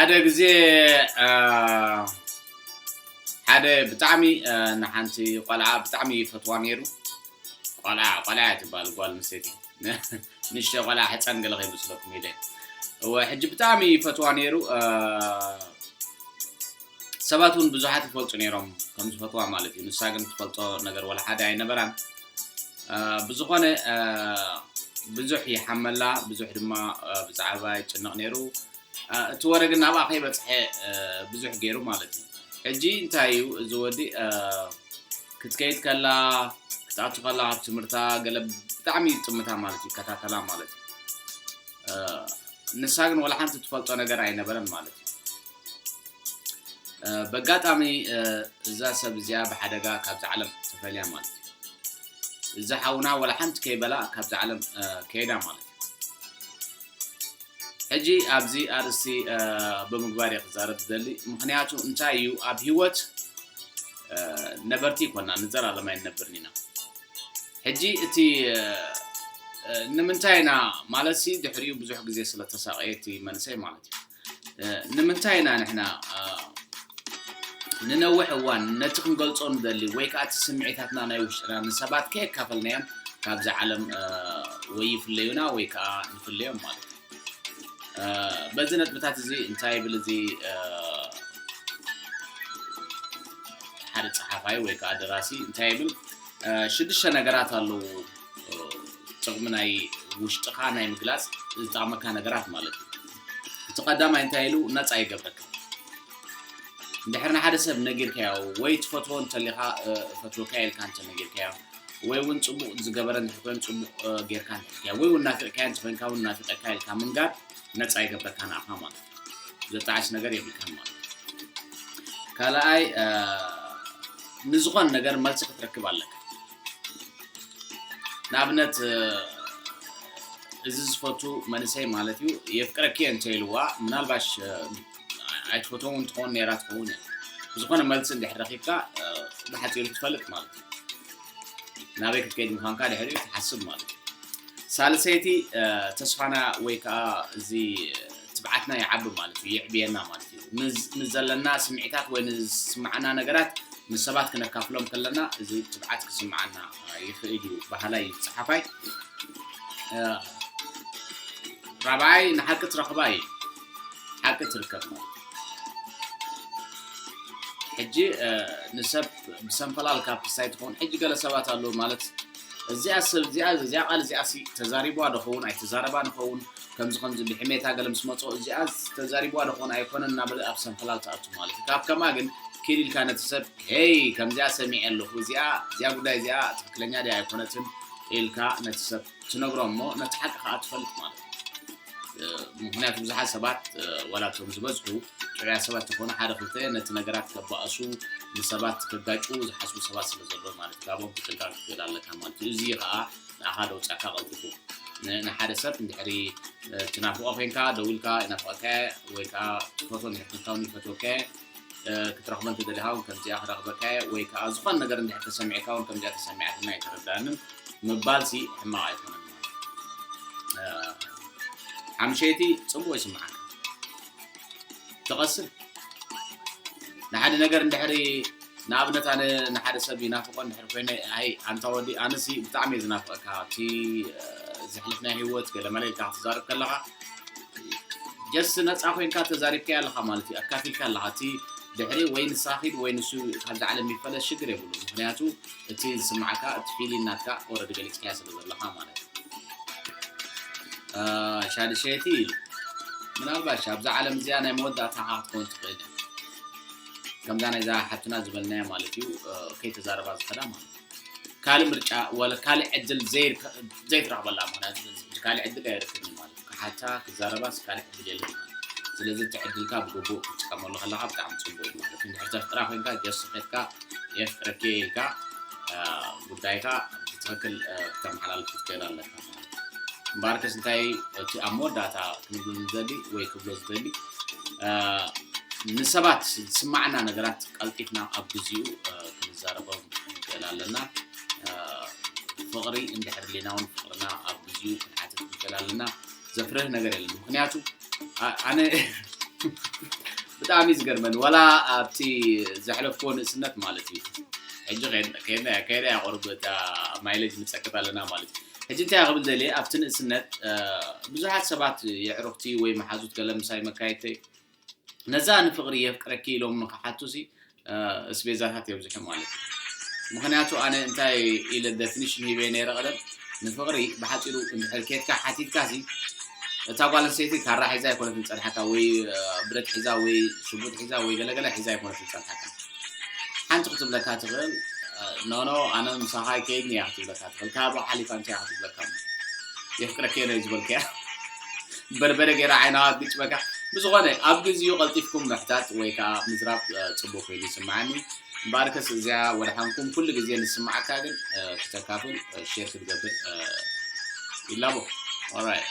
ሓደ ግዜ ሓደ ብጣዕሚ ንሓንቲ ቆልዓ ብጣዕሚ ይፈትዋ ነይሩ። ቆልዓ ቆልዓ እያ ትበሃል ጓል ኣንስተይቲ፣ ንእሽተይ ቆልዓ ሕፃን ገለ ከይመስለኩም ኢለ። እወ ሕጂ ብጣዕሚ ይፈትዋ ነይሩ። ሰባት እውን ብዙሓት ይፈልጡ ነይሮም ከም ዝፈትዋ ማለት እዩ። ንሳ ግን ትፈልጦ ነገር ወላ ሓደ ኣይነበራን። ብዝኾነ ብዙሕ ይሓመላ፣ ብዙሕ ድማ ብዛዕባ ይጭነቕ ነይሩ። እቲ ወረ ግን ናብኣ ከይበፅሐ ብዙሕ ገይሩ ማለት እዩ። ሕጂ እንታይ እዩ እዚ ወዲ ክትከይድ ከላ ክትኣቱ ከላ ካብ ትምህርታ ገለ ብጣዕሚ ይጥምታ ማለት እዩ፣ ይከታተላ ማለት እዩ። ንሳ ግን ወላ ሓንቲ ትፈልጦ ነገር ኣይነበረን ማለት እዩ። በጋጣሚ እዛ ሰብ እዚኣ ብሓደጋ ካብዚ ዓለም ተፈልያ ማለት እዩ። እዚ ሓውና ወላ ሓንቲ ከይበላ ካብዚ ዓለም ከይዳ ማለት እዩ። ሕጂ ኣብዚ ኣርእስቲ ብምግባር እየ ክዛረብ ዝደሊ። ምኽንያቱ እንታይ እዩ፣ ኣብ ህይወት ነበርቲ ይኮና፣ ንዘላለም ኣይንነብርን ኢና። ሕጂ እቲ ንምንታይ ኢና ማለት ሲ ድሕሪኡ ብዙሕ ግዜ ስለተሳቀየ እቲ መንእሰይ ማለት እዩ። ንምንታይ ኢና ንሕና ንነዊሕ እዋን ነቲ ክንገልጾ ንደሊ ወይ ከዓ እቲ ስምዒታትና ናይ ውሽጥና ንሰባት ከየካፈልናዮም ካብዚ ዓለም ወይ ይፍለዩና ወይ ከዓ ንፍለዮም ማለት እዩ። በዚ ነጥብታት እዚ እንታይ ይብል እዚ ሓደ ጸሓፋይ ወይ ከዓ ደራሲ እንታይ ይብል? ሽዱሽተ ነገራት ኣለዉ ጥቕሚ ናይ ውሽጥኻ ናይ ምግላፅ ዝጠቕመካ ነገራት ማለት እዩ። እቲ ቀዳማይ እንታይ ኢሉ ነፃ ይገብረካ። እንድሕር ንሓደ ሰብ ነጊርካዮ ወይ ትፈትዎ እንተሊኻ እፈትወካ ኢልካ እንተነጊርካዮ ወይ እውን ፅቡቕ ዝገበረ እንድሕር ኮይኑ ፅቡቕ ጌርካ እንድሕር ወይ እውን ናፊቕካዮ እንተኮይንካ እውን ናፊቐካ ኢልካ ምንጋር ነፃ ይገብረካ ንኣኻ ማለት እዩ። ዘጣዕስ ነገር የብልካን ማለት እዩ። ካልኣይ ንዝኾን ነገር መልሲ ክትረክብ ኣለካ። ንኣብነት እዚ ዝፈቱ መንእሰይ ማለት እዩ የፍቅረኪ እንተ ኢልዋ ምናልባሽ ኣይትፈትዎም እንትኸውን ነይራ ትኸውን እያ። ብዝኾነ መልሲ እንድሕር ረኪብካ ብሓፂሩ ትፈልጥ ማለት እዩ። ናበይ ክትከይድ ምዃንካ ድሕሪኡ ትሓስብ ማለት እዩ። ሳልሰይቲ ተስፋና ወይ ከዓ እዚ ትብዓትና ይዓቢ ማለት እዩ፣ ይዕብየና ማለት እዩ። ንዘለና ስምዒታት ወይ ንዝስምዓና ነገራት ንሰባት ክነካፍሎም ከለና እዚ ትብዓት ክስምዓና ይኽእል እዩ በሃላይ እዩ ጸሓፋይ። ራብዓይ ንሓቂ ትረኽባ እዩ፣ ሓቂ ትርከብ ማለት እዩ። ሕጂ ንሰብ ብሰንፈላል ካብ ክስታይ ትኸውን። ሕጂ ገለ ሰባት ኣለዉ ማለት እዚኣ ሰብ እዚኣ እዚኣ ቃል እዚኣ ሲ ተዛሪብዋ ዶ ኸውን ኣይተዛረባን ኸውን ከምዚ ከምዚ ብሕሜታ ገለ ምስ መጾ እዚኣ ተዛሪብዋ ዶ ኸውን ኣይኮነን እናበለ ኣብ ሰንፈላል ትኣቱ ማለት እዩ። ካብ ከምኣ ግን ኪድ ኢልካ ነቲ ሰብ ሄይ ከምዚኣ ሰሚዐ ኣለኹ እዚኣ እዚኣ ጉዳይ እዚኣ ትክክለኛ ድያ ኣይኮነትን ኢልካ ነቲ ሰብ ትነግሮ እሞ ነቲ ሓቂ ከዓ ትፈልጥ ማለት እዩ። ምክንያቱ ብዙሓት ሰባት ዋላ እቶም ዝበዝሑ ጥዑያት ሰባት ተኾኑ ሓደ ክልተ ነቲ ነገራት ከባእሱ ንሰባት ከጋጭዉ ዝሓስቡ ሰባት ስለ ዘለዉ ማለት ካብኦም ክትጥንቀቕ ትኽእል ኣለካ ማለት እዩ። እዚ ከዓ ንኣኻ ደውፅኣካ ቀልጢፉ ንሓደ ሰብ እንድሕሪ ትናፍቆ ኮይንካ ደው ኢልካ ይናፍቀካ ወይ ከዓ ትፈቶ እንድሕር ትንካውን ይፈትወካ ክትረኽቦ እንተደሊኻ እውን ከምዚኣ ክረኽበካ እየ ወይ ከዓ ዝኾነ ነገር እንድሕር ተሰሚዕካ እውን ከምዚኣ ተሰሚዓትና ኣይተረዳእንን ምባል ሲ ሕማቕ ኣይኮነን። ሓምሸይቲ ፅቡቅ ይስምዓካ ትቐስን ንሓደ ነገር እንድሕሪ ንኣብነት ኣነ ንሓደ ሰብ ይናፍቆ እንድሕር ኮይነ ኣይ ኣንታ ወዲ ኣነሲ ብጣዕሚ እየ ዝናፍቀካ እቲ ዘሕልፍናዮ ህይወት ገለ መለ ኢልካ ክትዛረብ ከለኻ ጀስት ነፃ ኮይንካ ተዛሪብካዮ ኣለኻ ማለት እዩ ኣካፊልካ ኣለኻ እቲ ድሕሪ ወይ ንስኻ ኪድ ወይ ንሱ ካብዚ ዓለም ይፈለስ ሽግር የብሉ ምክንያቱ እቲ ዝስማዓካ እቲ ፊሊን ናትካ ኦረዲ ገሊፅካዮ ስለ ዘለኻ ማለት እዩ። ሻድሸይቲ ኢሉ ምናልባሽ ኣብዛ ዓለም እዚኣ ናይ መወዳእታኻ ክትከውን ትኽእል እያ ከምዛ ናይዛ ሓብትና ዝበልናያ ማለት እዩ ከይተዛረባ ዝኸዳ ማለት እዩ ካልእ ምርጫ ወላ ካልእ ዕድል ዘይትረኽበላ ምክንያቱ ካልእ ዕድል ኣይረክብን ማለት እዩ ክሓታ ክዛረባስ ካልእ ዕድል የለን ማለት እዩ ስለዚ እቲ ዕድልካ ብግቡእ ክትጥቀመሉ ከለካ ብጣዕሚ ፅቡቅ እዩ ማለት እዩ እንድሕር ተፍቅራ ኮይንካ ጀስት ከድካ የፍቅረኪ ኢልካ ጉዳይካ ብትክክል ክተመሓላልፍ ክትክእል ኣለካ ማለት እዩ እምበኣርከስ እንታይ እቲ ኣብ መወዳእታ ክንብሎ ንደሊ ወይ ክብሎ ዝደሊ ንሰባት ዝስማዓና ነገራት ቀልጢፍና ኣብ ግዜኡ ክንዛረቦም ንክእል ኣለና ፍቕሪ እንድሕር ሊና እውን ፍቕርና ኣብ ግዜኡ ክንሓትት ንክእል ኣለና ዘፍርህ ነገር የለን ምክንያቱ ኣነ ብጣዕሚ ዝገርመኒ ዋላ ኣብቲ ዘሕለፍክዎ ንእስነት ማለት እዩ። ሕጂ ከይደ- ከይደ- ከይደ እያ ቁሩብ እታ ማይለጅ ንጸቅጥ ኣለና ማለት እዩ። ሕጂ እንታይ ክብል ደልየ ኣብቲ ንእስነት እ፣ ብዙሓት ሰባት የዕሩኽቲ ወይ መሓዙት ገለ ምሳይ መካየድተይ ነዛ ንፍቕሪ የፍቅረኪ ኢሎም ንክሓቱ ሲ እ፣ እስቤዛታት የብዝሑ ማለት እዩ። ምክንያቱ ኣነ እንታይ ኢለ ደፊኒሽን ሂበ ነይረ ቀደም ንፍቕሪ ብሓፂሩ እንድሕር ኬድካ ሓቲትካ ሲ እታ ጓል ኣንስተይቲ ካራ ሒዛ ኣይኮነትን ፀንሓካ ወይ እ፣ ብረት ሒዛ ወይ ሽጉጥ ሒዛ ወይ ገለገለ ሒዛ ኣይኮነትን ፀንሓካ ሓንቲ ክትብለካ ትኽእል ኖኖ ኣነ ምሳኻ ይከይድኒ እያ ክትብለካ ትኽእል ካብኡ ሓሊፋ እንታይ ክትብለካ የፍቅረኪ እየ ዝበልክያ በርበረ ገይራ ዓይናዋ ግጭበካ ብዝኾነ ኣብ ግዚኡ ቀልጢፍኩም ምሕታት ወይ ከዓ ምዝራብ እ፣ ፅቡቅ ኮይኑ ይስምዓኒ እምበኣርከስ እዚኣ ወድሓንኩም ኩሉ ግዜ ንስምዓካ ግን እ፣ ክተካፍል እ፣ ሼር ክትገብር እ፣ ይላቦ ኦራይት